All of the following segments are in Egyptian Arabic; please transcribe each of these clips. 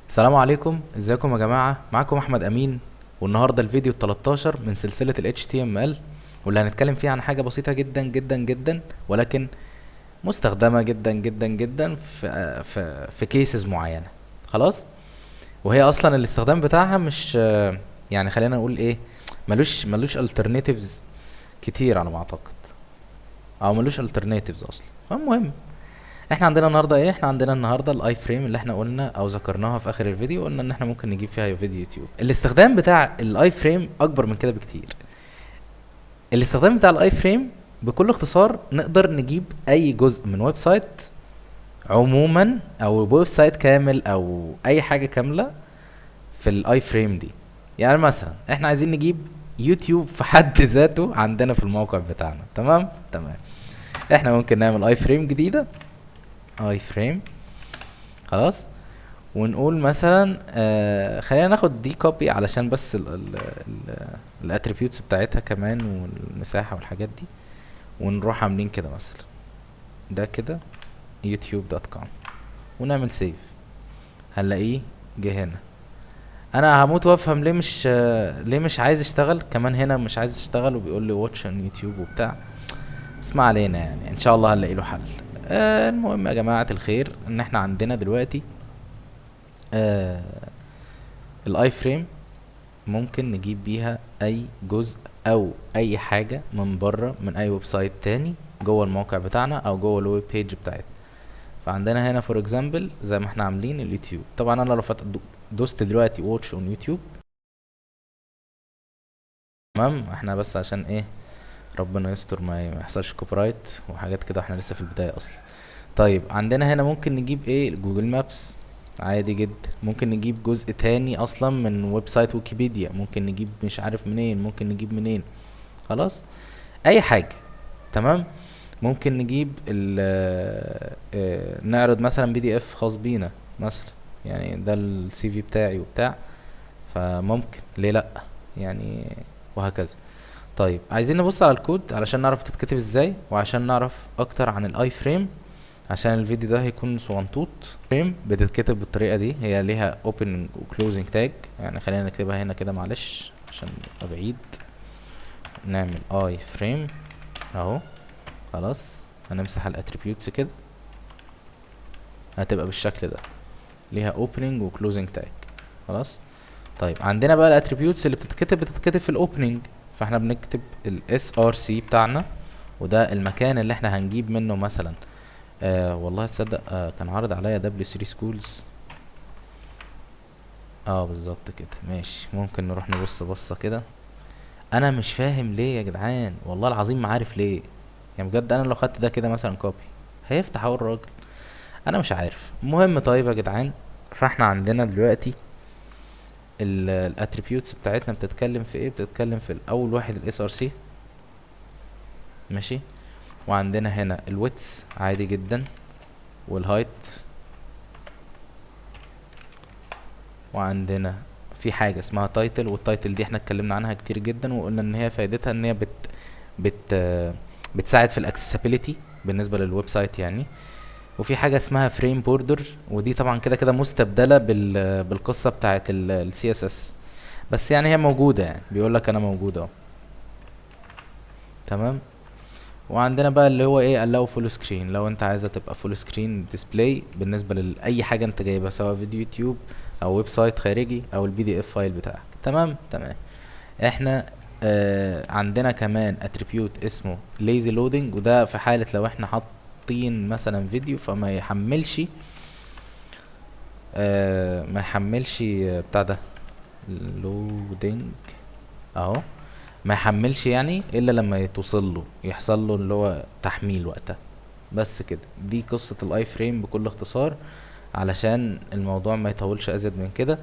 السلام عليكم، ازيكم يا جماعة؟ معاكم احمد امين، والنهاردة الفيديو ال13 من سلسلة ال HTML، واللي هنتكلم فيه عن حاجة بسيطة جدا جدا جدا ولكن مستخدمة جدا جدا جدا في cases معينة. خلاص، وهي اصلا الاستخدام بتاعها مش يعني خلينا نقول ايه، ملوش alternatives كتير على ما اعتقد، او ملوش alternatives اصلا. فالمهم احنا عندنا النهارده ايه؟ احنا عندنا النهارده ال iframe اللي احنا قلنا او ذكرناها في اخر الفيديو، قلنا ان احنا ممكن نجيب فيها فيديو يوتيوب. الاستخدام بتاع ال iframe اكبر من كده بكتير. الاستخدام بتاع ال iframe بكل اختصار نقدر نجيب اي جزء من website عموما، او website كامل، او اي حاجة كاملة في ال iframe دي. يعني مثلا احنا عايزين نجيب يوتيوب في حد ذاته عندنا في الموقع بتاعنا، تمام؟ تمام. احنا ممكن نعمل iframe جديدة، iframe، خلاص، ونقول مثلا، خلينا ناخد دي copy علشان بس ال attributes بتاعتها كمان والمساحة والحاجات دي، ونروح عاملين كده مثلا ده كده YouTube dot com ونعمل save. هنلاقيه جه هنا. انا هموت وافهم ليه مش عايز اشتغل كمان هنا، مش عايز اشتغل وبيقول لي watch on YouTube وبتاع، بس ما علينا، ان شاء الله هنلاقي له حل. المهم يا جماعة الخير ان احنا عندنا دلوقتي، ال iframe ممكن نجيب بيها اي جزء او اي حاجة من بره من اي website تاني جوه الموقع بتاعنا او جوه ال web page بتاعتنا. فعندنا هنا for example زي ما احنا عاملين اليوتيوب. طبعا انا لو دوست دلوقتي watch on YouTube، تمام، احنا بس عشان ايه ربنا يستر ما يحصلش copyright وحاجات كده، احنا لسه في البداية اصلا. طيب عندنا هنا ممكن نجيب ايه؟ Google Maps عادي جدا، ممكن نجيب جزء تاني اصلا من website ويكيبيديا، ممكن نجيب مش عارف منين، ممكن نجيب منين، خلاص اي حاجة. تمام، ممكن نجيب نعرض مثلا PDF خاص بينا مثلا، يعني ده ال CV بتاعي وبتاع، فممكن ليه لا يعني، وهكذا. طيب عايزين نبص على الكود علشان نعرف تتكتب ازاي، وعشان نعرف اكتر عن ال iframe، عشان الفيديو ده هيكون صغنطوط. frame بتتكتب بالطريقة دي، هي ليها opening و closing tag، يعني خلينا نكتبها هنا كده معلش عشان نبقى بعيد. نعمل iframe اهو، خلاص هنمسح ال attributes كده، هتبقى بالشكل ده، ليها opening و closing tag، خلاص. طيب عندنا بقى ال attributes اللي بتتكتب في ال opening، فاحنا بنكتب ال src بتاعنا، وده المكان اللي احنا هنجيب منه مثلا. والله تصدق، كان عارض عليا W3 Schools، بالظبط كده، ماشي. ممكن نروح نبص بصة كده. انا مش فاهم ليه يا جدعان، والله العظيم ما عارف ليه، بجد انا لو خدت ده كده مثلا copy هيفتح اهو الراجل، انا مش عارف. المهم طيب يا جدعان، فاحنا عندنا دلوقتي ال attributes بتاعتنا بتتكلم في ايه؟ بتتكلم في الاول واحد ال src، ماشي، وعندنا هنا ال width عادي جدا، وال height، وعندنا في حاجة اسمها title، وال title دي احنا اتكلمنا عنها كتير جدا، وقلنا ان هي فايدتها ان هي بتساعد في ال accessibility بالنسبة لل website يعني. وفي حاجة اسمها frame border، ودي طبعا كده كده مستبدلة بالقصة بتاعت ال CSS، بس هي موجودة، بيقول لك انا موجودة اهو، تمام. وعندنا بقى اللي هو ايه، allow full screen، لو انت عايزة تبقى full screen display بالنسبة لأي حاجة انت جايبها، سواء فيديو يوتيوب او website خارجي او ال PDF file بتاعك، تمام تمام. احنا عندنا كمان attribute اسمه lazy loading، وده في حالة لو احنا حاطين مثلا فيديو فما يحملش، ما يحملش بتاع ده loading اهو، ما يحملش الا لما يتوصل له، يحصل له اللي هو تحميل وقتها. بس كده، دي قصة ال iframe بكل اختصار، علشان الموضوع ما يطولش ازيد من كده.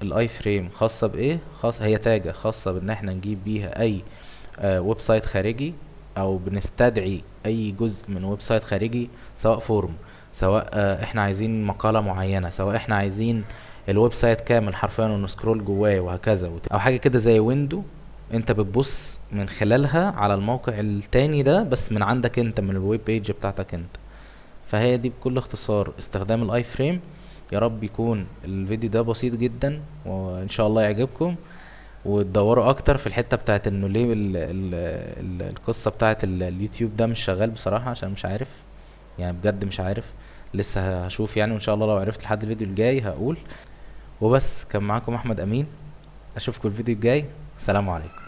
ال iframe خاصة بايه؟ هي tag خاصة بان احنا نجيب بيها اي website خارجي، او بنستدعي اي جزء من website خارجي، سواء form، سواء احنا عايزين مقالة معينة، سواء احنا عايزين ال website كامل حرفيا ون scroll جواه وهكذا، او حاجة كده زي window انت بتبص من خلالها على الموقع التاني ده، بس من عندك انت، من ال web page بتاعتك انت. فهي دي بكل اختصار استخدام ال iframe. يا رب يكون الفيديو ده بسيط جدا وان شاء الله يعجبكم، وتدوروا اكتر في الحتة بتاعت انه ليه ال ال ال القصة بتاعت اليوتيوب ده مش شغال بصراحة، عشان مش عارف يعني، بجد مش عارف، لسه هشوف يعني، وان شاء الله لو عرفت لحد الفيديو الجاي هقول. وبس، كان معاكم احمد امين، اشوفكم الفيديو الجاي، سلام عليكم.